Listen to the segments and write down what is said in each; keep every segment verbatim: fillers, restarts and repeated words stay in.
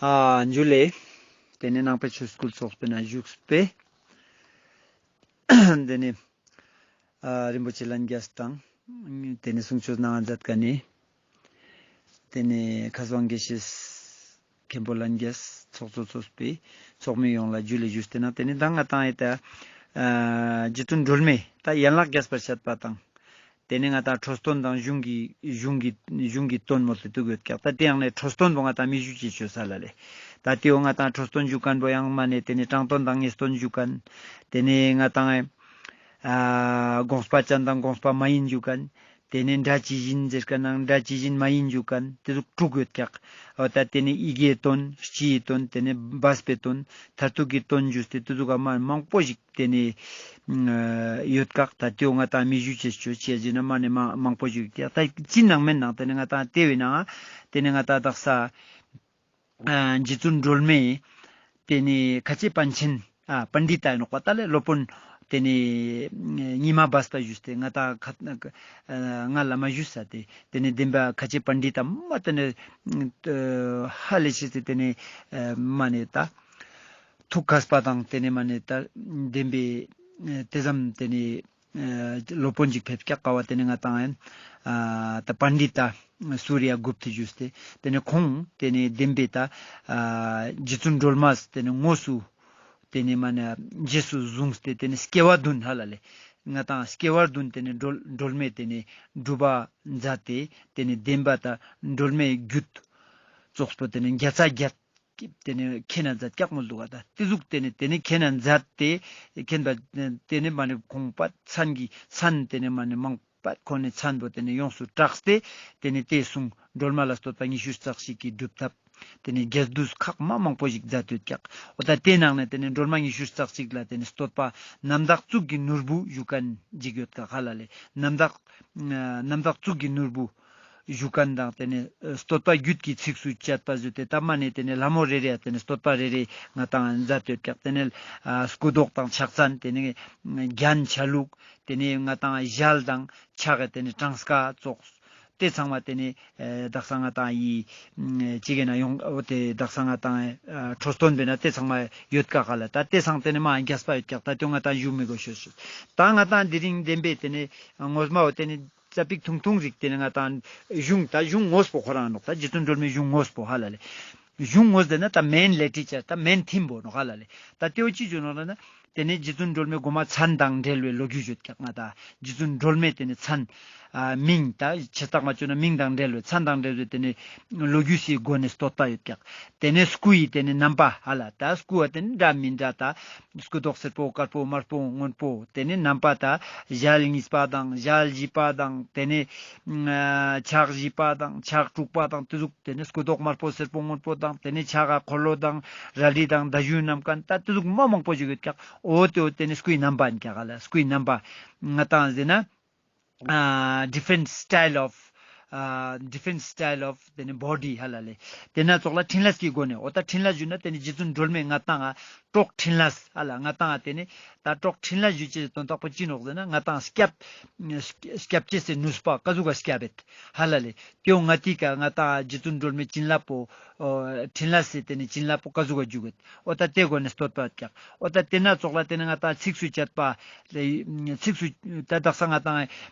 ཨ་ཇུ་ལེ། ཏེ་ནེ་ནང་པའི་ཆོས་སྐུལ་ཚོགས་པའི་ནང་བཞུགས་པའི་ཏེ་ནེ་ཨ་རིན་པོ་ཆེ་ལྷན་རྒྱས་དང་ཏེ་ནེ་གསུང་ཆོས་གནང་མཛད་མཁན་ནི་ཏེ་ནེ་མཁས་དབང་དགེ་བཤེས་མཁན་པོ་ལྷན་རྒྱས་ཚོགས་གཙོ་ཚོགས་པའི་ཚོགས་མི་ཡོངས་ལ་ཇུ་ལེ་ཞུས་ཏེ་ན། ཏེ་ནེ་ད་ང་ཏང་ཨེ་ད་ཨ་རྗེ་བཙུན་སྒྲོལ་མའི་ད་ཡན་ལག་རྒྱས་པར་བཤད་པ་དང་། ཏེ་ནེ་ང་ཏང་ཁྲོ་སྟོན་དང་གཞུང་གི་གཞུང་གི་གཞུང་གི་དོན་མོལ་ཏེ་འདུག་ཡོད་ཀྱག། ད་ཏེ་ཡང་ནེ་ཁྲོ་སྟོན་པོ་ང་ཏང་མི་ཞུ་ཅེས་ཅོས་ལ་ལེ། ད་ཏེའོ་ང་ཏང་ཁྲོ་སྟོན་ཞུ་མཁན་པོ་ཡང་མ་ནེ་ཏེ་ནེ་དྲང་དོན་དང་ངེས་དོན་ཞུ་མཁན། ཏེ་ནེ་ང་ཏང་ཨ་དགོངས་པ་ཅན་དང་དགོངས་པ་མ་ཡིན་ཞུ་མཁན། ཏེ་ནེ་སྒྲ་ཇི་བཞིན་ཟེར་མཁན་ནང་སྒྲ་ཇི་བཞིན་མ་ཡིན་ཞུ་མཁན་ཏེ་ཟུག་དྲུག་ཡོད་ཀྱག། འོ་ད་ཏེ་ནེ་ཡི་གེའི་དོན་སྤྱིའི་དོན་ཏེ་ནེ་སྦས་པའི་དོན་མཐར་ཐུག་གི་དོན་ཞུས་ཏེ་ཏེ་ཟུག་ག་མ་མང་པོ་ཞིག་ཏེ་ནེ་ཡོད་ཀྱག། ད་ཏེའོ་ང་ཏང་མི་ཞུ་ཅེས་ཅོ་ཅེས་ཟེར་ན་མ་ནེ་མ་མང་པོ་ཞིག་ཡོད་ཀྱག། ད་ཅི་ནང་མེད་ནང་ཏེ་ནེ་ང་ཏང་ཏེ་བའི་ནང་ཏེ་ནེ་ང་ཏང་དག་ས་ཨ་རྗེ་བཙུན་སྒྲོལ་མའི་ཏེ་ནེ་ཁ་ཆེ་པཎ་ཆེན་ཨ་པཎྜི་ཏ་ཨིན་ནོག་པ། ད་ལེ་སློབ་དཔོན་ཏེ་ནེ་ཉི་མ་སྦས་པ་ཞུས་ཏེ་ང་ཏང་ཁ་ཨ་ང་ལ་མ་ཞུས་ས་ཏེ་ཏེ་ནེ་བདེན་པ་ཁ་ཆེ་པཎྜི་ཏ་མ་ཏེ་ནེ་ཨ་ཧ་ལས་ཤེས་ཏེ་ཏེ་ནེ་ཨ་མ་ནེ་ད་ཐུགས་མཁས་པ་དང་ཏེ་ནེ་མ་ནེ་ད་བདེན་པའི་ཨ་ཏེ་ཙམ་ཏེ་ནེ་ཨ་སློབ་དཔོན་ཅིག་ཕེབས་ཀྱག་ཀ་བ། ཏེ་ནེ་ང་ཏང་ཨ་ད་པཎྜི་ཏ་སུ་རི་ཡ་གུཔྟ་ཞུས་ཏེ་ཏེ་ནེ་ཁོང་ཏེ་ནེ་བདེན་པའི་ད་ཨ་རྗེ་བཙུན་སྒྲོལ་མ་ཏེ་ནེ་དངོས་སུ་ཏེ་ནེ་མ་ནེ་རྗེས་སུ་བཟུང་སྟེ་ཏེ་ནེ་སྐྱེ་བ་བདུན་ཧ་ལ་ལེ། ང་ཏང་སྐྱེ་བ་བདུན་ཏེ་ནེ་སྒྲོལ་སྒྲོལ་མའི་ཏེ་ནེ་སྒྲུབ་པ་མཛད་དེ་ཏེ་ནེ་བདེན་པ་ད་སྒྲོལ་མའི་རྒྱུད་ཙོགས་པོ་ཏེ་ནེ་བརྒྱ་རྩ་བརྒྱད་ཏེ་ནེ་མཁྱེན་ན་མཛད་ཀྱག་མོལ་འདུག་ག། ད་ཏེ་ཟུག་ཏེ་ནེ་ཏེ་ནེ་མཁྱེན་ན་མཛད་དེ་མཁྱེན་པ་ཏེ་ནེ་མ་ནེ་ཁོང་པ་མཚན་གྱི་མཚན་ཏེ་ནེ་མ་ནེ་མང་པ་ཁོང་ནེ་མཚན་པོ་ཏེ་ནེ་ཡོངས་སུ་གྲགས་ཏེ་ཏེ་ནེ་ཏེ་གསུང་སྒྲོལ་མ་ལ་བསྟོད་པ་ཉི་ཤུ་རྩ་གཅིག་གི་སྒྲུབ་ཐབས་ཏེ་ནེ་རྒྱས་བསྡུས་ཁག་མ་མང་པོ་ཞིག་མཛད་ཡོད་ཀྱག། འོ་ད་ཏེ་ནང་ནེ་ཏེ་ནེ་སྒྲོལ་མ་ཉི་ཤུ་རྩ་གཅིག་ལ་ཏེ་ནེ་བསྟོད་པ་རྣམ་དག་གཙུག་གི་ནོར་བུ་ཞུ་མཁན་ཅིག་ཡོད་ཀྱག་ཧ་ལ་ལེ། རྣམ་དག་ཨ་རྣམ་དག་གཙུག་གི་ནོར་བུ་ཞུ་མཁན་དང་ཏེ་ནེ་ཨ་བསྟོད་པ་རྒྱུད་ཀྱི་ཚིགས་སུ་བཅད་པ་ཞུས་ཏེ་ད་མ་ནེ་ཏེ་ནེ་ལྷ་མོ་རེ་རེ་ཡ་ཏེ་ནེ་བསྟོད་པ་རེ་རེ་ང་ཏང་མཛད་ཡོད་ཀྱག། ཏེ་ནེ་ཨ་སྐུ་མདོག་དང་ཕྱག་མཚན་ཏེ་ནེ་རྒྱན་ཆ་ལུགས་ཏེ་ནེ་ང་ཏང་ཞལ་དང་ཕྱག་གི་ཏེ་ནེ་གྲངས་ཀ་ཙོགས་ཏེ་ཚང་མ་ཏེ་ནེ་ཨ་དག་ས་ང་ཏང་ཡི་ཨ་ཅིག་གི་ན་ཡོང་འོ་ཏེ་དག་ས་ང་ཏང་ཨ་ཁྲོ་སྟོན་པའི་ན་ཏེ་ཚང་མ་ཡོད་ཀྱག་ཧ་ལ། ད་ཏེ་ཚང་ཏེ་ནེ་མ་རྒྱས་པ་ཡོད་ཀྱག། ད་ཏེ་ང་ཏང་ཞུ་མི་དགོས་ཤོད་ཤོད། ད་ང་ཏང་དེ་རིང་བདེན་པའི་ཏེ་ནེ་ངོ་མ་འོ་ཏེ་ནེ་ཙ་པིག་ཐུང་ཐུང་རིག་ཏེ་ནེ་ང་ཏང་གཞུང་ད་གཞུང་དངོས་པོ་ཁོ་རང་ནོག། ད་རྗེ་བཙུན་སྒྲོལ་མའི་གཞུང་དངོས་པོ་ཧ་ལ་ལེ། གཞུང་དངོས་ཏེ་ན་ད་མེན་ལི་ཊེ་རེ་ཅར་ད་མེན་ཐིམ་པོ་ནོག་ཧ་ལ་ལེ། ད་ཏེའོ་ཅི་ཞུ་ནོག་ལ་ན་ཏེ་ནེ་རྗེ་བཙུན་སྒྲོལ་མའི་གོ་མ་མཚན་དང་འབྲེལ་བའི་ལོ་རྒྱུས་ཡོད་ཀྱག། ང་ད་རྗེ་བཙུན་སྒྲོལ་མའི་ཏེ་ནེ་མཚན་ཨ་མིང་ད་ཆེ་རྟགས་མ་ཅོ་ན་མིང་དང་འབྲེལ་བའི་མཚན་དང་འབྲེལ་བའི་ཏེ་ནེ་ལོ་རྒྱུས་སི་སྒོ་ནེ་བསྟོད་པ་ཡོད་ཀྱག། ཏེ་ནེ་སྐུ་ཡི་ཏེ་ནེ་རྣམ་པ་ཧ་ལ། ད་སྐུ་བ་ཏེ་ནེ་འདྲ་མི་འདྲ་ད་སྐུ་མདོག་སེར་པོ་དཀར་པོ་དམར་པོ་སྔོན་པོ་ཏེ་ནེ་རྣམ་པ་ད་ཞལ་གཉིས་པ་དང་ཞལ་བཞི་པ་དང་ཏེ་ནེ་ཨ་ཕྱག་བཞི་པ་དང་ཕྱག་དྲུག་པ་དང་ཏེ་ཟུག་ཏེ་ནེ་སྐུ་མདོག་དམར་པོ་སེར་པོ་སྔོན་པོ་དང་ཏེ་ནེ་ཕྱག་ག་འཁོར་ལོ་དང་རལ་གྲི་དང་མདའ་གཞུ་བསྣམས་མཁན་ད་ཏེ་ཟུག་མ་མང་པོ་ཞིག་ཡོད་ཀྱག། འོ་ཏེ་འོ་ཏེ་ནེ་སྐུའི་རྣམ་པ་ཨིན་ཀྱག་ཧ་ལ། སྐུའི་རྣམ་པ་ང་ཏང་ཟེར་ན། ཨ་different style of ཨ་different style of ཏེ་ནེ་body ཧ་ལ་ལེ། ཏེ་ན་ཙོགས་ལ་ཕྲིན་ལས་ཀྱི་སྒོ་ནེ་འོ་ད་ཕྲིན་ལས་ཞུ་ན་ཏེ་ནེ་རྗེ་བཙུན་སྒྲོལ་མའི་ང་ཏང་ཨ་གྲོགས་ཕྲིན་ལས་ཧ་ལ། ང་ཏང་ཨ་ཏེ་ནེ་ད་གྲོགས་ཕྲིན་ལས་ཞུ་ཅེས་དོན་དག་པོ་ཅི་ནོག་ཟེར་ན་ང་ཏང་སྐྱབས་སྐྱབས་ཅེས་སི་ནུས་པ་ཀ་ཟུག་ག་སྐྱབས་ཡོད་ཧ་ལ་ལེ། ཏེའོ་ང་ཏི་ཀ་ང་ཏང་ཨ་རྗེ་བཙུན་སྒྲོལ་མའི་བྱིན་རླབས་པོ་ཨོ་ཕྲིན་ལས་སི་ཏེ་ནེ་བྱིན་རླབས་པོ་ཀ་ཟུག་ག་འཇུག་གི་འོ་ད་ཏེ་སྒོ་ནེ་བསྟོད་པ་ཡོད་ཀྱག། འོ་ད་ཏེ་ན་ཙོགས་ལ་ཏེ་ནེ་ང་ཏང་ཚིགས་སུ་བཅད་པ་ལེ་ཚིགས་སུ་ད་དག་ས་ང་ཏང་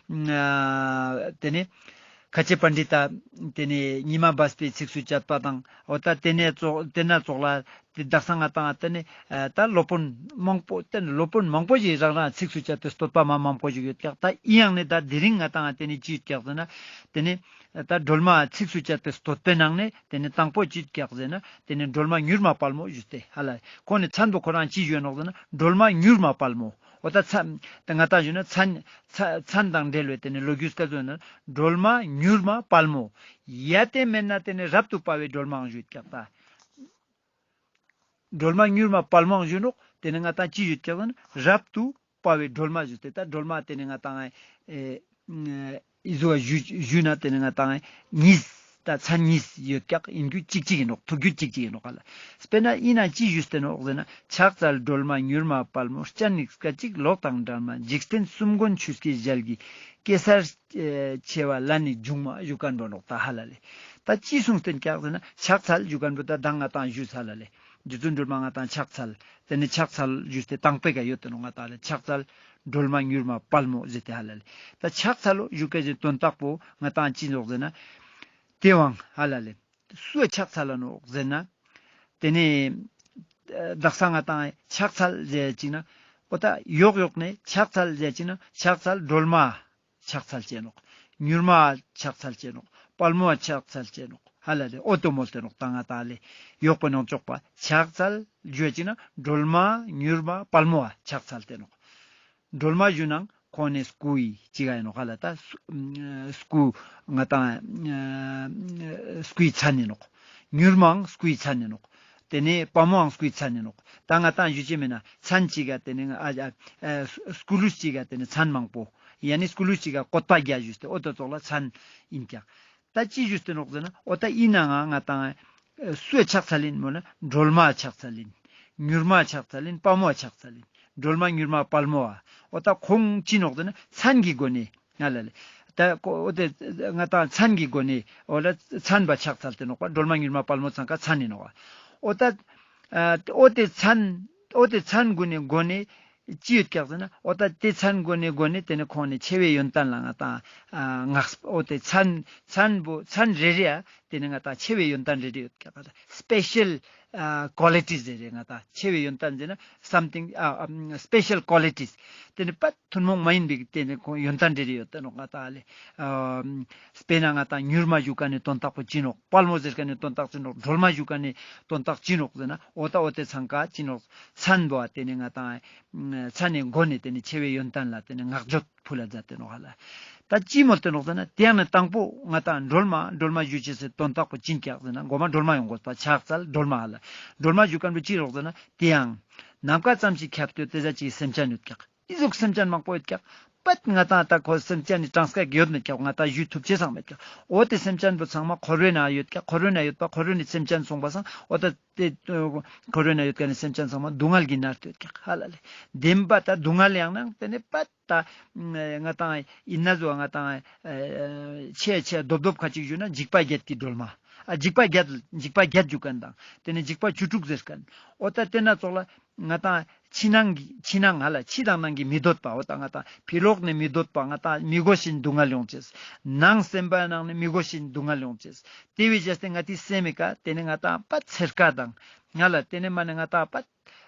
ཨ་ཏེ་ནེ་ཁ་ཆེ་པཎྜི་ཏ་ཏེ་ནེ་ཉི་མ་སྦས་པའི་ཚིགས་སུ་བཅད་པ་དང་འོ་ད་ཏེ་ནེ་ཙོགས་ཏེ་ན་ཙོགས་ལ་ཏེ་དག་ས་ང་ཏང་ཨ་ཏེ་ནེ་ཨ་ད་སློབ་དཔོན་མང་པོ་ཏེ་ནེ་སློབ་དཔོན་མང་པོ་ཞིག་རང་རང་ཚིགས་སུ་བཅད་དེ་བསྟོད་པ་མ་མང་པོ་ཞིག་ཡོད་ཀྱག། ད་ཨི་ཡང་ནེ་ད་དེ་རིང་ང་ཏང་ཨ་ཏེ་ནེ་ཅི་ཡོད་ཀྱག་ཟེར་ན་ཏེ་ནེ་ད་སྒྲོལ་མ་ཚིགས་སུ་བཅད་དེ་བསྟོད་པའི་ནང་ནེ་ཏེ་ནེ་དང་པོ་ཅི་ཀྱག་ཟེར་ན་ཏེ་ནེ་སྒྲོལ་མ་མྱུར་མ་དཔའ་མོ་ཞུས་ཏེ་ཧ་ལ། ཁོང་ནི་མཚན་པོ་ཁོ་རང་ཅི་ཞུ་ནོག་ཟེར་ན་སྒྲོལ་མ་མྱུར་མ་དཔའ་མོ། འོ་ད་མཚན་ད་ང་ཏང་ཞུ་ན་མཚན་མཚན་མཚན་དང་འབྲེལ་བའི་ཏེ་ནེ་ལོ་རྒྱུས་སྐད་ཟེར་ན་སྒྲོལ་མ་མྱུར་མ་དཔའ་མོ། ཡ་ཏེ་མེད་ན་ཏེ་ནེ་རབ་ཏུ་དཔའ་བའི་སྒྲོལ་མའང་ཞུས་ཀྱག་ད། སྒྲོལ་མ་མྱུར་མ་དཔའ་མོའང་ཞུ་ནོག། ཏེ་ནེ་ང་ཏང་ཅི་ཞུ་ཀྱག་ཟེར་ན་རབ་ཏུ་དཔའ་བའི་སྒྲོལ་མ་ཞུས་ཏེ་ད་སྒྲོལ་མ་ཏེ་ནེ་ང་ཏང་ཨེ་ཨི་ཟུ་བ་ཞུ་ཞུ་ན་ཏེ་ནེ་ང་ཏང་ཨེ་གཉིས་ད་མཚན་གཉིས་ཡོད་ཀྱག། ཨིན་རྒྱུ་གཅིག་གཅིག་ཨིན་ནོག། ཐུག་རྒྱུ་གཅིག་གཅིག་ཨིན་ནོག་ཧ་ལ། དཔེར་ན་ཨིན་ན་ཅི་ཞུས་ཏེ་ནོག་ཟེར་ན་ཕྱག་འཚལ་སྒྲོལ་མ་མྱུར་མ་དཔའ་མོ། སྤྱན་ནི་སྐད་ཅིག་གློག་དང་འདྲ་མ། འཇིག་རྟེན་གསུམ་མགོན་ཆུ་སྐྱེས་ཞལ་གྱི། གེ་སར་ཨེ་བྱེ་བ་ལ་ནི་སྒྱུ་མ་ཞུ་མཁན་པོ་ནོག་ད་ཧ་ལ་ལེ། ད་ཅི་གསུངས་ཏེ་ཀྱག་ཟེར་ན་ཕྱག་འཚལ་ཞུ་ཁན་བོ་ད་མདང་ང་ཏང་ཞུས་ཚར་ལ་ལེ། རྗེ་བཙུན་སྒྲོལ་མ་ང་ཏང་ཕྱག་འཚལ། དེ་ནེ་ཕྱག་འཚལ་ཞུས་ཏེ་དང་པོའི་ཀ་ཡོད་དེ་ནོག་ང་ཏང་ལེ། ཕྱག་འཚལ་སྒྲོལ་མ་མྱུར་མ་དཔའ་མོ་ཟེར་ཏེ་ཧ་ལ་ལེ། ད་ཕྱག་འཚལ་ལོ་ཞུ་ཁན་ཞིག་དོན་དག་པོ་ང་ཏང་ཅི་ནོག་ཟེར་ན། དེ་བའང་ཧ་ལ་ལེ། སུའི་ཕྱག་འཚལ་ལ་ནོག་ཟེར་ན། དེ་ནེ་དག་ས་ང་ཏང་ཕྱག་འཚལ་ཟེར་ཅིག་ན། འོ་ད་ཡོག་ཡོག་ནེ་ཕྱག་འཚལ་ཟེར་ཅིག་ན་ཕྱག་འཚལ་སྒྲོལ་མ་ཕྱག་འཚལ་ཅེས་ནོག། མྱུར་མ་ཕྱག་འཚལ་ཅེས་ནོག། དཔའ་མོ་ཕྱག་འཚལ་ཅེས་ནོག། ཧ་ལ་ལེ། འོ་དོ་མོལ་ཏེ་ནོག་ད་ང་ཏང་ལེ། ཡོག་པོ་ནང་ཅོག་པ་ཕྱག་འཚལ་ཞུ་ཅིག་ན་སྒྲོལ་མ་མྱུར་མ་དཔའ་མོ་ཕྱག་འཚལ་ཏེ་ནོག། སྒྲོལ་མ་ཞུ་ནང་ཁོང་ནི་སྐུའི་ཅིག་ཨིན་ནོག་ཧ་ལ། ད་སྐུ་ང་ཏང་སྐུའི་མཚན་ཨིན་ནོག། མྱུར་མའང་སྐུའི་མཚན་ཨིན་ནོག། དེ་ནེ་དཔའ་མོའང་སྐུའི་མཚན་ཨིན་ནོག། ད་ང་ཏང་ཞུ་ཅེས་མེད་ན་མཚན་ཅིག་ག་དེ་ནེ་ཨ་ཨ་སྐུ་ལུས་ཅིག་ག་དེ་ནེ་མཚན་མང་པོ། ཡ་ནི་སྐུ་ལུས་ཅིག་ག་བཀོད་པ་བརྒྱ་ཞུས་ཏེ་འོ་དོ་ཙོགས་ལ་མཚན་ཨིན་ཀྱག། ད་ཅི་ཞུས་ཏེ་ནོག་ཟེར་ན་འོ་ད་ཨིན་ནའང་ང་ཏང་སུའི་ཕྱག་འཚལ་ཨིན་མོལ་ན་སྒྲོལ་མ་ཕྱག་འཚལ་ཨིན། མྱུར་མ་ཕྱག་འཚལ་ཨིན། དཔའ་མོ་ཕྱག་འཚལ་ཨིན། སྒྲོལ་མ་མྱུར་མ་དཔའ་མོ་ཨ། འོ་ད་ཁོང་ཅི་ནོག་ཟེར་ན་མཚན་གྱི་སྒོ་ནེ་ང་ལ་ལེ། ད་ཁོ་འོ་དེ་ང་ཏང་མཚན་གྱི་སྒོ་ནེ་འོ་ལ་མཚན་པ་ཕྱག་འཚལ་ཏེ་ནོག་པ། སྒྲོལ་མ་མྱུར་མ་དཔའ་མོ་ཚང་ཀ་མཚན་ཨིན་ནོག་པ། འོ་ད་ཨ་འོ་དེ་མཚན་འོ་དེ་མཚན་གུན་ནི་སྒོ་ནེ་ཅི་ཡོད་ཀྱག་ཟེར་ན་འོ་ད་དེ་མཚན་གུན་ནི་སྒོ་ནེ་དེ་ནེ་ཁོང་ནི་ཆེ་བའི་ཡོན་ཏན་ལ་ང་ཏང་ཨ་ངག་འོ་དེ་མཚན་མཚན་བོ་མཚན་རེ་རེ་ཨ་དེ་ནེ་ང་ཏང་ཆེ་བའི་ཡོན་ཏན་རེ་རེ་ཡོད་ཀྱག། ང་ཏང་སྤེ་ཤལ་ཨ་ཀོ་ལི་ཊིས་རེ་རེ་ང་ཏང་ཆེ་བའི་ཡོན་ཏན་ཟེར་ན་སམ་ཐིང་ཨ་ཨ་སྤེ་ཤལ་ཀོ་ལི་ཊིས། དེ་ནེ་པ་ཐུན་མོང་མ་ཡིན་པའི་དེ་ནེ་ཁོང་ཡོན་ཏན་རེ་རེ་ཡོད་དེ་ནོག་ང་ཏང་ལེ། ཨ་དཔེར་ན་ང་ཏང་མྱུར་མ་ཞུ་ཁན་ནི་དོན་དག་པོ་ཅི་ནོག། དཔའ་མོ་ཟེར་ཁན་ནི་དོན་དག་ཅི་ནོག། སྒྲོལ་མ་ཞུ་ཁན་ནི་དོན་དག་ཅི་ནོག་ཟེར་ན་འོ་ད་འོ་དེ་ཚང་ཀ་ཅི་ནོག། མཚན་བོ་ཨ་དེ་ནེ་ང་ཏང་མཚན་ནི་སྒོ་ནེ་དེ་ནེ་ཆེ་བའི་ཡོན་ཏན་ལ་དེ་ནེ་བསྔགས་བརྗོད་ཕུལ་ལ་མཛད་དེ་ནོག་ཧ་ལ། ད་ཅི་མོལ་ཏེ་ནོག་ཟེར་ན་དེ་ཡང་ནི་དང་པོ་ང་ཏང་སྒྲོལ་མ་སྒྲོལ་མ་ཞུ་ཅེས་སི་དོན་དག་པོ་ཅི་ཨིན་ཀྱག་ཟེར་ན་མགོ་མ་སྒྲོལ་མ་ཡོང་དགོས་པ། ཕྱག་འཚལ་སྒྲོལ་མ་ཧ་ལ། སྒྲོལ་མ་ཞུ་ཁན་བོ་ཅི་ནོག་ཟེར་ན་དེ་ཡང་ནམ་མཁའ་ཙམ་ཞིག་ཁྱབ་སྟེ་དེ་ཟ་ཅིག་སེམས་ཅན་ཡོད་ཀྱག། ཨི་ཟུག་སེམས་ཅན་མང་པོ་ཡོད་ཀྱག། པད་ང་ཏང་ད་ཁོ་སེམས་ཅན་ནི་གྲངས་ཀ་ཡོད་མེད་ཀྱག། ང་ཏང་ཞུ་ཐུབ་ཅེས་སང་མེད་ཀྱག། འོ་དེ་སེམས་ཅན་བོ་ཚང་མ་འཁོར་བའི་ནང་ཡོད་ཀྱག། འཁོར་བའི་ནང་ཡོད་པ་འཁོར་བའི་ནི་སེམས་ཅན་སོང་པ་སང་འོ་ད་དེ་འཁོར་བའི་ནང་ཡོད་ཁན་ནི་སེམས་ཅན་ཚང་མ་སྡུག་བསྔལ་གྱི་མནར་ཏེ་ཡོད་ཀྱག་ཧ་ལ་ལེ། བདེན་པ་ད་སྡུག་བསྔལ་ཡང་ནང་དེ་ནེ་པད་ད་ང་ཏང་ཨིན་ན་ཟོ་ང་ཏང་ཆེ་ཆེ་རྡོབ་རྡོབ་ཁ་ཅིག་ཞུ་ན་འཇིགས་པ་བརྒྱད་ཀྱི་སྒྲོལ་མ། ཨ་འཇིགས་པ་བརྒྱད་འཇིགས་པ་བརྒྱད་ཞུ་ཁན་དང་དེ་ནེ་འཇིགས་པ་བཅུ་དྲུག་ཟེར་ཁན། འོ་ད་དེ་ན་ཙོགས་ལ་ང་ཏང་ཕྱི་ནང་གི་ཕྱི་ནང་ཧ་ལ་ཕྱི་དང་ནང་གི་མི་འདོད་པ། འོ་ད་ང་ཏང་ཕི་ལོགས་ནེ་མི་འདོད་པ་ང་ཏང་མི་དགོས་ཤིན་སྡུག་བསྔལ་ཡོང་ཅེས། ནང་སེམས་པ་ནང་ནེ་མི་དགོས་ཤིན་སྡུག་བསྔལ་ཡོང་ཅེས། དེ་བས་བྱས་ཏེ་ང་ཏི་སེམས་མི་ཀ་དེ་ནེ་ང་ཏང་པ་ཚེར་ཀ་དང་ང་ལ་དེ་ནེ་མ་ནེ་ང་ཏང་པ་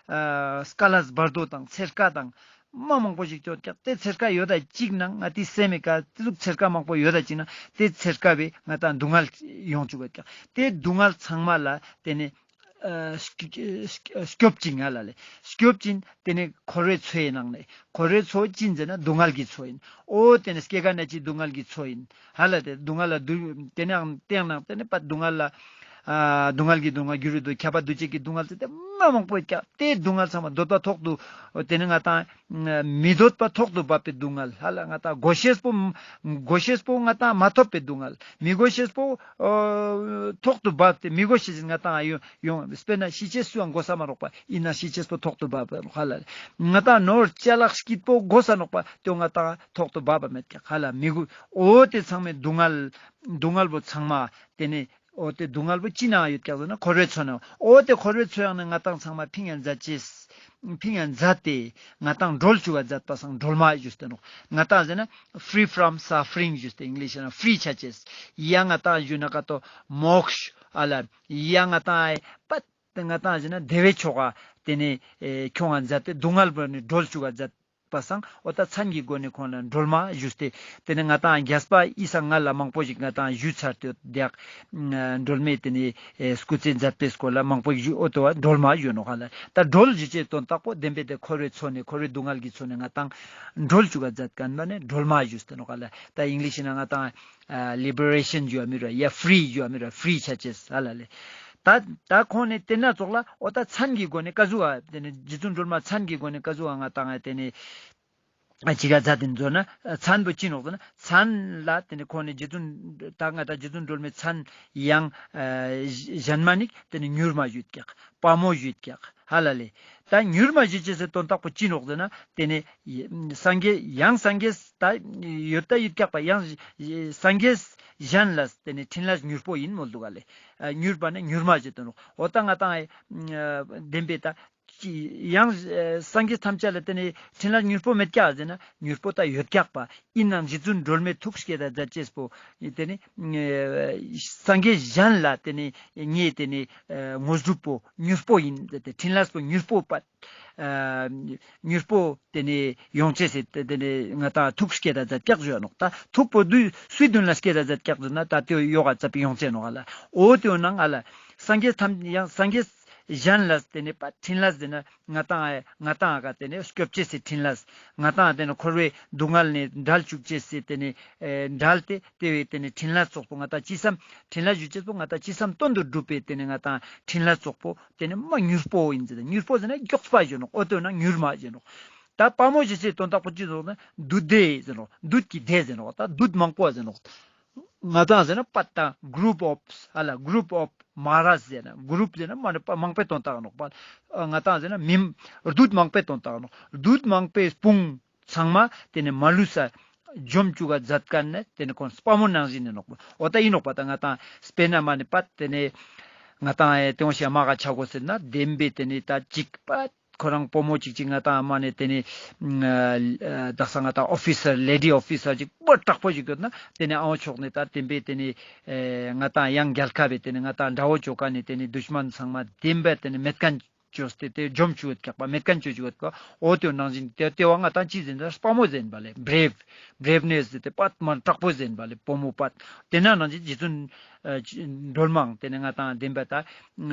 ཨ་སྐ་ལས་བར་དོ་དང་ཚེར་ཀ་དང་མ་མང་པོ་ཞིག་ཡོད་ཀྱག། དེ་ཚེར་ཀ་ཡོད་ད་ཅིག་ནང་ང་ཏི་སེམས་མི་ཀ་དེ་ཟུག་ཚེར་ཀ་མང་པོ་ཡོད་ད་ཅིག་ནང་དེ་ཚེར་ཀ་བས་ང་ཏང་སྡུག་བསྔལ་ཡོང་བཅུག་ག་ཀྱག། དེ་སྡུག་བསྔལ་ཚང་མ་ལ་དེ་ནེ་ཨ་སྐྱོབ་ཅིང་ང་ལ་ལེ། སྐྱོབ་ཅིང་དེ་ནེ་འཁོར་བའི་མཚོའི་ནང་ནེ། འཁོར་བའི་མཚོ་ཅི་ཨིན་ཟེར་ན་སྡུག་བསྔལ་གྱི་མཚོ་ཨིན། འོ་དེ་ནེ་སྐྱེ་རྒ་ན་འཆིའི་སྡུག་བསྔལ་གྱི་མཚོ་ཨིན། ཧ་ལ་དེ་སྡུག་བསྔལ་ལ་སྡུག་དེ་ནེ་ཨང་དེ་ནང་དེ་ནེ་པ་སྡུག་བསྔལ་ལ་ཨ་སྡུག་བསྔལ་གྱི་སྡུག་བསྔལ་འགྱུར་བའི་སྡུག་ཁྱབ་པ་འདུ་བྱེད་ཀྱི་སྡུག་བསྔལ་ཟེར་ཏེ་མ་མང་པོ་ཡོད་ཀྱག། དེ་སྡུག་བསྔལ་ཚང་མ་འདོད་པ་ཐོག་ཏུ་དེ་ནེ་ང་ཏང་མི་འདོད་པ་ཐོག་ཏུ་བབས་པའི་སྡུག་བསྔལ། ཧ་ལ་ང་ཏང་དགོས་ཤེས་པོ་དགོས་ཤེས་པོ་ང་ཏང་མ་ཐོབ་པའི་སྡུག་བསྔལ། མི་དགོས་ཤེས་པོ་ཨ་ཐོག་ཏུ་བབས་ཏེ་མི་དགོས་ཤེས་ང་ཏང་ཡོང་ཡོང་། དཔེར་ན་ཤི་ཅེས་སུའང་དགོས་ས་མ་ནོག་པ། ཨིན་ན་ཤི་ཅེས་པོ་ཐོག་ཏུ་བབས་པ་ཧ་ལ་ལེ། ང་ཏང་ནོར་ཅ་ལག་སྐྱིད་པོ་དགོས་ས་ནོག་པ། དེ་ང་ཏང་ཐོག་ཏུ་བབས་པ་མེད་ཀྱག་ཧ་ལ། མི་དགོས། འོ་དེ་ཚང་མའི་སྡུག་བསྔལ་སྡུག་བསྔལ་བོ་ཚང་མ་དེ་ནེ་འོ་དེ་སྡུག་བསྔལ་བོ་ཅི་ནང་ཡོད་ཀྱག་ཟེར་ན་འཁོར་བའི་མཚོ་ནང་། འོ་དེ་འཁོར་བའི་མཚོ་ཡང་ནི་ང་ཏང་ཚང་མ་ཕིང་ཡང་མཛད་ཅེས། ཕིང་ཡང་མཛད་དེ་ང་ཏང་སྒྲོལ་བཅུག་ག་མཛད་པ་སང་སྒྲོལ་མ་ཞུས་ཏེ་ནོག། ང་ཏང་ཟེར་ན་free from suffering ཞུས་ཏེ་ཨིང་ལིཤ་ན་ཧྥི་རི་ཆ་ཅེས། ཡང་ང་ཏང་ཞུ་ན་ཀ་ཏོ་མོཀྵ་ཨ་ལ། ཡང་ང་ཏང་ཨེ་པ་ང་ཏང་ཟེར་ན་བདེ་བའི་ཆོ་ག་དེ་ནེ་ཨེ་ཁྱོང་ང་མཛད་དེ་སྡུག་བསྔལ་བོ་ནི་སྒྲོལ་བཅུག་ག་མཛད་པ་སང་འོ་ད་མཚན་གྱི་སྒོ་ནེ་ཁོང་ལ་སྒྲོལ་མ་ཞུས་ཏེ། དེ་ནེ་ང་ཏང་རྒྱས་པ་ཨི་སང་ང་ལ་མང་པོ་ཞིག་ང་ཏང་ཞུས་ཚར་ཏེ་ཡོད་དེ་ཡག། སྒྲོལ་མའི་དེ་ནེ་ཨེ་སྐུ་ཚེ་མཛད་པའི་སྐོར་ལ་མང་པོ་ཞིག་ཞུས། འོ་དོ་བ་སྒྲོལ་མ་ཞུ་ནོག་ཧ་ལ། ད་སྒྲོལ་ཞུ་ཅེས་དོན་དག་པོ་བདེན་པའི་དེ་འཁོར་བའི་མཚོ་ནེ་འཁོར་བའི་སྡུག་བསྔལ་གྱི་མཚོ་ནེ་ང་ཏང་སྒྲོལ་བཅུག་ག་མཛད་ཁན་བོ་ནི་སྒྲོལ་མ་ཞུས་ཏེ་ནོག་ཧ་ལ། ད་ཨིང་ལིཤ་ན་ང་ཏང་ཨ་ལི་བེ་རེ་ཤན་ཞུ་བ་མི་རུ་ཡ་ཧྥི་རི་ཞུ་བ་མི་རུ་ཧྥི་རི་ཆ་ཅེས་ཧ་ལ་ལེ། ད་ད་ཁོང་ནི་དེ་ན་ཙོགས་ལ་འོ་ད་མཚན་གྱི་སྒོ་ནེ་ཀ་ཟུག་ག་དེ་ནེ་རྗེ་བཙུན་སྒྲོལ་མ་མཚན་གྱི་སྒོ་ནེ་ཀ་ཟུག་ག་ང་ཏང་ཨ་དེ་ནེ་ཨ་ཅི་ག་མཛད་དེ་ཟེར་ན་མཚན་བོ་ཅི་ནོག་ཟེར་ན་མཚན་ལ་དེ་ནེ་ཁོང་ནི་རྗེ་བཙུན་ད་ང་ཏང་རྗེ་བཙུན་སྒྲོལ་མའི་མཚན་ཡང་ཨ་གཞན་མ་ནི་དེ་ནེ་མྱུར་མ་ཞུས་ཀྱག། དཔའ་མོ་ཞུས་ཀྱག་ཧ་ལ་ལེ། ད་མྱུར་མ་ཞུ་ཅེས་སི་དོན་དག་པོ་ཅི་ནོག་ཟེར་ན་དེ་ནེ་སངས་རྒྱས་ཡང་སངས་རྒྱས་ད་ཡོད་ད་ཡོད་ཀྱག་པ། ཡང་སངས་རྒྱས་ གཞན་ལ་དེ་ནི་ཕྲིན་ལས་མྱུར་པོ་ཡིན་མོལ་འདུག་ག་ལེ། ཨ་མྱུར་བ་ནི་མྱུར་མ་ཞེས་དོན་རོག་འོ་ད་ང་ཏང་ཨེ་བདེན་པའི་ད་ཅི་ཡང་ཨེ་སངས་རྒྱས་ཐམས་ཅད་ལ་དེ་ནི་ཕྲིན་ལས་མྱུར་པོ་མེད་ཀྱག་ཟེར་ན་མྱུར་པོ་ད་ཡོད་ཀྱག་པ། ཡིན་ནའང་རྗེ་བཙུན་སྒྲོལ་མའི་ཐུགས་བསྐྱེད་དང་མཛད་ཅེས་པོ་དེ་ནི་ཨེ་སངས་རྒྱས་གཞན་ལ་དེ་ནི་ངས་དེ་ནི་ཨེ་དངོས་གྲུབ་པོ་མྱུར་པོ་ཡིན་ཟེར་ཏེ་ཕྲིན་ལས་པོ་མྱུར་པོ་པ། ཨ་མྱུར་པོ་དེ་ནས་ཡོང་ཅེས་སི་དེ་དེ་ནས་ང་ཏང་ཐུགས་བསྐྱེད་དང་མཛད་ཀྱག་ཞུ་ཡ་ནོག་ད་ཐུགས་པོ་དུས་སུའི་མདུན་ལ་བསྐྱེད་དང་མཛད་ཀྱག་ཟེར་ན་ད་དེ་ཡོག་ག་ཙ་པིག་ཡོང་ཅེས་ནོག་ཨ་ལ། འོ་དེ་ནང་ཨ་ལ། སངས་རྒྱས་ཐམས་ཡང་སངས་རྒྱས་གཞན་ལ་དེ་ནས་པ་ཕྲིན་ལས་ཟེར་ན་ང་ཏང་ཨ་ང་ཏང་ཨ་ག་དེ་ནས་སྐྱོབ་ཅེས་སི་ཕྲིན་ལས། ང་ཏང་དེ་ནས་འཁོར་བའི་སྡུག་བསྔལ་ནས་བསྒྲལ་བཅུག་ཅེས་སི་དེ་ནས་ཨེ་བསྒྲལ་ཏེ་དེ་བས་དེ་ནས་ཕྲིན་ལས་ཚོགས་པོ་ང་ཏང་ཅི་བསམ་ཕྲིན་ལས་ཞུ་ཅེས་པོ་ང་ཏང་ཅི་བསམ་དོན་དུ་འགྲུབ་པའི་དེ་ནས་ང་ཏང་ཕྲིན་ལས་ཚོགས་པོ། དེ་ནི་མ་མྱུར་པོ་ཡིན་ཟེར། མྱུར་པོ་ཟེར་ན་མགྱོགས་པ་ཟེར་ནོག་འོ་དེ་ན་མྱུར་མ་ཟེར་ནོག་ད་དཔའ་མོ་ཞེས་བྱའི་དོན་དག་པོ་ཅི་ཟེར་ན་བདུད་སྡེ་ཟེར་ནོག་བདུད་ཀྱི་སྡེ་ཟེར་ནོག་ད་བདུད་མང་པོ་ཟེར་ནོག་ང་ཏང་ཟེར་ན་པ་ད་group of ཨ་ལ་group of Maharas ཟེར་ན་group ཟེར་ན་མ་ནི་པ་མང་པོའི་དོན་དག་ནོག་པ། ང་ཏང་ཟེར་ན་མི་བདུད་མང་པོའི་དོན་དག་ནོག་བདུད་མང་པོའི་དཔུང་ཚང་མ་དེ་ནི་མ་ལུས་ས་འཇོམས་བཅུག་ག་མཛད་མཁན་ནི་དེ་ནི་ཁོང་དཔའ་མོ་ནང་བཞིན་ནི་ནོག་པ། འོ་ད་ཡིན་ནོག་པ། ད་ང་ཏང་དཔེར་ན་མ་ནི་པ་དེ་ནི་ང་ཏང་ཨེ་དེ་འོ་ཞེས་མ་ག་ཆ་གོ་ཟེར་ན་བདེན་པའི་དེ་ནི་ད་ཅིག་པ་ཁོ་རང་བུ་མོ་ཅིག་ཅིག་ང་ཏང་མ་ནི་དེ་ནི་ཨ་དག་ས་ང་ཏང་ཨོ་ཕི་སར་ལེ་ཌི་ཨོ་ཕི་སར་ཅིག་པོ་དྲག་པོ་ཞིག་ཡོད་ན་དེ་ནི་ཨའོ་ཕྱོགས་ནི་ད་བདེན་པའི་དེ་ནི་ཨེ་ང་ཏང་ཡང་རྒྱལ་ཁབ་པའི་དེ་ནི་ང་ཏང་དགྲ་བོ་ཅོ་ཀ་ནི་དེ་ནི་དུཤ་མན་ཚང་མ་བདེན་པའི་དེ་ནི་མེད་མཁན་བཅོས་ཏེ་དེ་འཇོམས་བཅུག་ཡོད་ཀྱག་པ། མེད་མཁན་བཅོས་བཅུག་ཡོད་ཀྱག་འོ་དེ་ནང་བཞིན་དེ་དེ་བ་ང་ཏང་ཅི་ཟེར་ན་དཔའ་མོ་ཟེར་བ་ལེ། བྲེབ་བྲེབ་ནེས་ཟེར་ཏེ་པ་མ་དྲག་པོ་ཟེར་བ་ལེ། བུ་མོ་པ། དེ་ན་ནང་བཞིན་རྗེ་བཙུན་ཨ་ཅི་སྒྲོལ་མའང་དེ་ནི་ང་ཏང་བདེན་པ་ད་ཨ་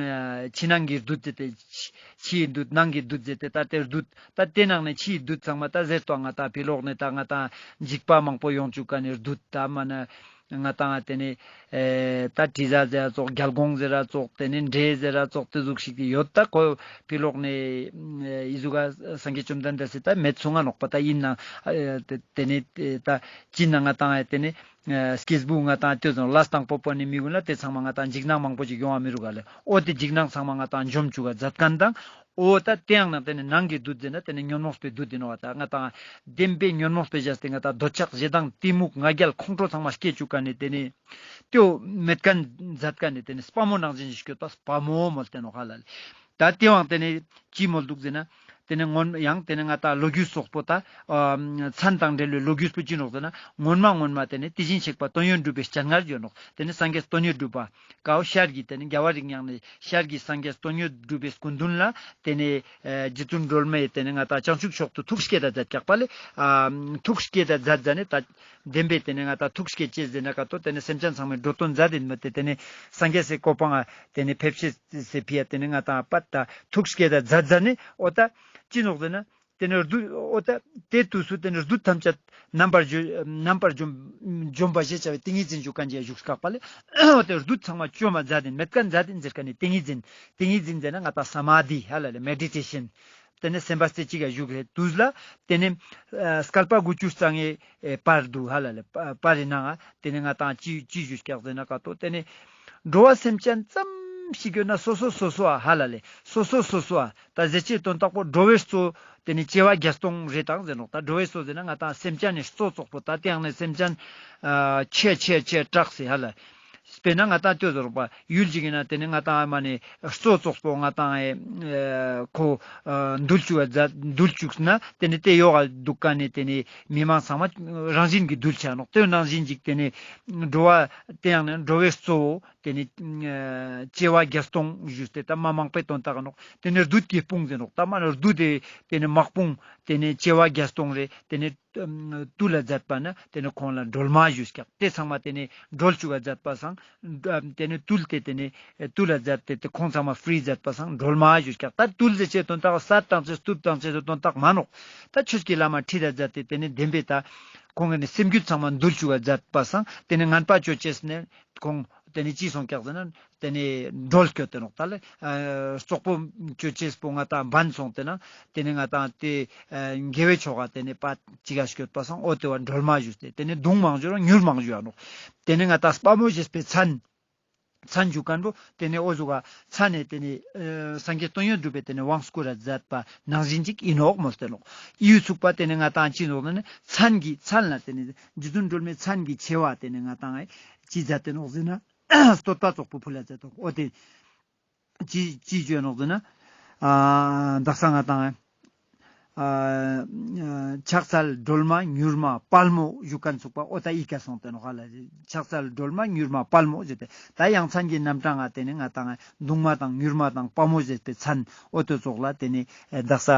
ཕྱི་ནང་གི་བདུད་ཟེར་ཏེ་ཕྱི་ཕྱིའི་བདུད་ནང་གི་བདུད་ཟེར་ཏེ་ད་དེ་བདུད་ད་དེ་ནང་ནས་ཕྱིའི་བདུད་ཚང་མ་ད་ཟེར་ཏོ་ང་ཏང་ཕི་ལོག་ནས་ད་ང་ཏང་འཇིགས་པ་མང་པོ་ཡོང་བཅུག་མཁན་ནི་བདུད་ད་མ་ན། ང་ཏང་དེ་ནི་ཨེ་ད་དྲི་ཟ་ཟེར་ར་ཙོགས་རྒྱལ་འགོང་ཟེར་ར་ཙོགས་དེ་ནི་འདྲེ་ཟེར་ར་ཙོགས་དེ་ཟུག་ཞིག་ཡོད། ད་ཁོ་ཕི་ལོག་ནས་ཨེ་ཨི་ཟུག་ག་སངས་རྒྱས་བཅོམ་ལྡན་འདས་སི་ད་མེད་སོང་ང་ནོག་པ། ད་ཡིན་ན་ཨེ་དེ་དེ་ནི་ཨེ་ད་ཅི་ན་ང་ཏང་ཨེ་དེ་ནི་ཨེ་སྐྱེས་བུ་ང་ཏང་ལྟོས་སོང་ལས་དང་པོ་པོ་ནི་མི་ཀུན་ལ་དེ་ཚང་མ་ང་ཏང་འཇིགས་སྣང་མང་པོ་ཞིག་ཡོང་བ་མི་རུག་ག་ལེ། འོ་དེ་འཇིགས་སྣང་ཚང་མ་ང་ཏང་འཇོམས་བཅུག་ག་མཛད་མཁན་དང་། འོ་ད་དེ་ཡང་ན་དེ་ནི་ནང་གི་བདུད་ཟེར་ན་དེ་ནི་ཉོན་མོངས་པའི་བདུད་ཡིན་ནོག་ད་ང་ཏང་བདེན་པའི་ཉོན་མོངས་པའི་བཞག་སྟེ་ང་ཏང་འདོད་ཆགས་ཞེ་སྡང་གཏི་མུག་ང་རྒྱལ་ཁོང་ཁྲོ་ཚང་མ་སྐྱེ་བཅུག་མཁན་ནི་དེ་ནི་དེའོ་མེད་མཁན་མཛད་མཁན་ནི་དེ་ནི་དཔའ་མོ་ནང་བཞིན་ཞིག་སྐྱོད་པ་དཔའ་མོ་མོལ་ཏེ་ནོག་ཧ་ལ་ལེ། ད་དེ་བའང་དེ་ནི་ཅི་མོལ་འདུག་ཟེར་ན་དེ་ནི་སྔོན་ཡང་དེ་ནི་ང་ཏང་ལོ་རྒྱུས་སོགས་པོ་ད་ཨ་མཚན་དང་འབྲེལ་བའི་ལོ་རྒྱུས་པོ་ཅི་ནོག་ཟེར་ན་སྔོན་མ་སྔོན་མ་དེ་ནི་དེ་བཞིན་གཤེགས་པ་དོན་ཡོད་གྲུབ་པའི་སྤྱན་སྔར་ཡོད་ནོག་དེ་ནི་སངས་རྒྱས་དོན་ཡོད་གྲུབ་པ། ཀའོ་ཤར་གྱི་དེ་ནི་རྒྱལ་བ་རིགས་ལྔ་ནི་ཤར་གྱི་སངས་རྒྱས་དོན་ཡོད་གྲུབ་པའི་སྐུ་མདུན་ལ་དེ་ནི་ཨེ་རྗེ་བཙུན་སྒྲོལ་མའི་དེ་ནི་ང་ཏང་བྱང་ཆུབ་མཆོག་ཏུ་ཐུགས་བསྐྱེད་དང་མཛད་ཀྱག་པ་ལེ། ཨ་ཐུགས་བསྐྱེད་དང་མཛད་མཛད་ནི་ད་བདེན་པའི་དེ་ནི་ང་ཏང་ཐུགས་བསྐྱེད་ཅེས་ཟེར་ན་ཀ་ཏོ་དེ་ནི་སེམས་ཅན་ཚང་མའི་འགྲོ་དོན་མཛད་དེ་མ་དེ་དེ་ནི་སངས་རྒྱས་སི་གོ་འཕང་ང་དེ་ནི་ཕེབས་ཤེས་སི་ཕི་ཡ་དེ་ནི་ང་ཏང་པ་ད་ཐུགས་བསྐྱེད་དང་མཛད་མཛད་ནི་འོ་ད་ཅི་ནོག་ཟེར་ན། དེ་ནས་བདུད་འོ་ད་དེ་དུས་སུ་དེ་ནས་བདུད་ཐམས་ཅད་རྣམ་པར་འཇོམས་རྣམ་པར་འཇོམས་འཇོམས་པ་ཞེས་བྱ་བའི་ཏིང་ངེ་འཛིན་ཞུ་མཁན་ཅིག་བཞུགས་སྐག་པ་ལེ། འོ་དེ་བདུད་ཚང་མ་བཅོམ་པ་མཛད་དེ་མེད་མཁན་མཛད་དེ་ཟེར་མཁན་ནི་ཏིང་ངེ་འཛིན། ཏིང་ངེ་འཛིན་ཟེར་ན་ང་ཏང་ས་མ་དྷི་ཧ་ལ་ལེ་མེ་ཌི་ཊེ་ཤན། དེ་ནས་སེམས་པ་རྩེ་གཅིག་ག་བཞུགས་ཧེ་དུས་ལ་དེ་ནས་ཨ་བསྐལ་པ་དགུ་བཅུ་རྩ་ལྔའི་ཨེ་བར་དུ་ཧ་ལ་ལེ་བར་རི་ནང་ང་དེ་ནས་ང་ཏང་ཅི་ཅི་ཞུ་སྐག་ཟེར་ན་ཀ་ཏོ་དེ་ནས་འགྲོ་བ་སེམས་ཅན་ཙམ་ཞིག་ཡོད་ན་སོ་སོ་སོ་སོ་ཨ་ཧ་ལ་ལེ་སོ་སོ་སོ་སོ་ཨ། ད་ཟེར་ཅེས་དོན་དག་པོ་འགྲོ་བའི་གཙོ་དེ་ནི་བྱེ་བ་བརྒྱ་སྟོང་རེ་དང་ཟེར་ནོག་ད་འགྲོ་བའི་གཙོ་ཟེར་ན་ང་ཏང་སེམས་ཅན་ནི་གཙོ་ཙོགས་པོ་ད་དེ་ཡང་ནི་སེམས་ཅན་ཨ་ཆེ་ཆེ་ཆེ་དྲག་སེ་ཧ་ལ། དཔེར་ན་ང་ཏང་ལྟོས་ཟེར་པ་ཡུལ་ཅིག་ཡིན་ན་དེ་ནི་ང་ཏང་ཨ་མ་ནི་གཙོ་ཙོགས་པོ་ང་ཏང་ཨེ་ཁོ་ཨ་འདུལ་བཅུག་འདུལ་བཅུག་ན་དེ་ནི་དེ་ཡོག་ག་འདུག་མཁན་ནི་དེ་ནི་མི་མང་ཚང་མ་རང་བཞིན་གྱི་འདུལ་ཆ་ནོག་དེ་ནང་བཞིན་ཅིག་དེ་ནི་འགྲོ་བ་དེ་ཡང་ནི་འགྲོ་བའི་གཙོ་བོ། དེ་ནི་ཨ་བྱེ་བ་བརྒྱ་སྟོང་ཞུས་ཏེ་ད་མ་མང་པོའི་དོན་དག་ནོག་དེ་ནི་བདུད་ཀྱི་དཔུང་ཟེར་ནོག་ད་མ་ནི་བདུད་དེ་དེ་ནི་དམག་དཔུང་དེ་ནི་བྱེ་བ་བརྒྱ་སྟོང་རེ་དེ་ནི་ཨ་བཏུལ་ལ་མཛད་པ་ན་དེ་ནི་ཁོང་ལ་སྒྲོལ་མ་ཞུས་ཀྱག་དེ་ཚང་མ་དེ་ནི་སྒྲོལ་བཅུག་ག་མཛད་པ་སང་ཨ་དེ་ནི་བཏུལ་ཏེ་དེ་ནི་བཏུལ་ལ་མཛད་དེ་དེ་ཁོང་ཚང་མ་ཧྥི་རི་མཛད་པ་སང་སྒྲོལ་མ་ཞུས་ཀྱག་ད་བཏུལ་ཟེར་ཅེས་དོན་དག་བསད་བཏང་ཅེས་གཏུབས་བཏང་ཅེས་དོན་དག་མ་ནོག་ད་ཆོས་ཀྱི་ལམ་ཁྲིད་ལ་མཛད་དེ་དེ་ནི་བདེན་པའི་ད་ཁོང་གི་ནི་སེམས་རྒྱུད་ཚང་མ་འདུལ་བཅུག་ག་མཛད་པ་སང་དེ་ནི་ངན་པ་ཅོ་ཅེས་ནི། ཁོང་དེ་ནི་ཅི་སོང་ཀྱག་ཟེར་ན་དེ་ནི་སྒྲོལ་སྐྱོད་དེ་ནོག་ད་ལེ་ཨ་རྩོག་པོ་ཅོ་ཅེས་པོ་ང་ཏང་བན་སོང་དེ་ན་དེ་ནི་ང་ཏང་དེ་ཨ་དགེ་བའི་ཕྱོགས་ཀ་དེ་ནི་པ་ཅི་ག་སྐྱོད་པ་སང་འོ་དེ་བ་སྒྲོལ་མ་ཞུས་ཏེ་དེ་ནི་གདུང་མང་ཞུ་ར་མྱུར་མང་ཞུ་ཡ་ནོག་དེ་ནི་ང་ཏང་དཔའ་མོ་ཞེས་པའི་མཚན་མཚན་ཞུ་མཁན་པོ་དེ་ནི་འོ་ཟུག་ག་མཚན་ནི་དེ་ནི་ཨ་སངས་རྒྱས་དོན་ཡོད་གྲུབ་པའི་དེ་ནི་དབང་བསྐུར་ར་མཛད་པ་ནང་བཞིན་ཅིག་ཡིན་ནོག་མོལ་ཏེ་ནོག་ཡུལ་ཚུགས་པ་དེ་ནི་ང་ཏང་ཅི་ནོག་ནི་མཚན་གྱི་མཚན་ལ་དེ་ནི་རྗེ་བཙུན་སྒྲོལ་མའི་མཚན་གྱི་ཆེ་བ་དེ་ནི་ང་ཏང་ཨེ། ཅི་མཛད་དེ་ནོག་ཟེར་ན་བསྟོད་པ་ཙོགས་པོ་ཕུལ་ལ་མཛད་དོ། འོ་དེ་ཅི་ཅི་ཅོ་ནོག་ཟེར་ན་ཨ་དག་ས་ང་དང་ཨ་ཕྱག་འཚལ་སྒྲོལ་མ་མྱུར་མ་དཔའ་མོ་ཞུ་མཁན་ཚུགས་པ་འོ་ད་ཨི་ཀ་སོང་སྟེ་ནོག་ཧ་ལ་ལེ། ཕྱག་འཚལ་སྒྲོལ་མ་མྱུར་མ་དཔའ་མོ་ཟེར་ཏེ་ད་ཡང་མཚན་གྱི་རྣམ་གྲངས་ང་དེ་ནི་ང་དང་གདུང་མ་དང་མྱུར་མ་དང་དཔའ་མོ་ཟེར་ཏེ་མཚན་འོ་དོ་ཙོགས་ལ་དེ་ནི་དག་ས་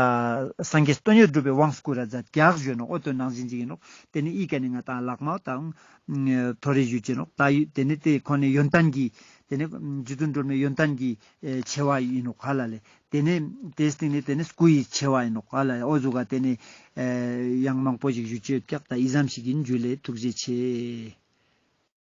སངས་རྒྱས་དོན་ཡོད་གྲུབ་པའི་དབང་བསྐུར་ར་མཛད་ཀྱག་ཞུ་ནོག། འོ་དོ་ནང་བཞིན་ཅིག་ཡིན་ནོག། དེ་ནི་ཨི་ཀ་ནི་ང་དང་ལག་མ་དང་ཐོ་རེ་ཞུ་ཅེ་ནོག། ད་ཡུ་དེ་ནི་དེ་ཁོ་ནི་ཡོན་ཏན་གྱི་དེ་ནི་རྗེ་བཙུན་སྒྲོལ་མའི་ཡོན་ཏན་གྱི་ཨེ་ཆེ་བ་ཡིན་ནོག་ཧ་ལ་ལེ། དེ་ནི་དེའི་སྟེང་ནི་དེ་ནི་སྐུ་ཡི་ཆེ་བ་ཡིན་ནོག་ཧ་ལ་ལེ། འོ་ཟུག་ག་དེ་ནི་ཨེ་ཡང་མང་པོ་ཞིག་ཞུ་ཅེ་ཡོད་ཀྱག། ད་ཨི་ཙམ་ཞིག་ཡིན། ཇུ་ལེ། ཐུགས་རྗེ་ཆེ།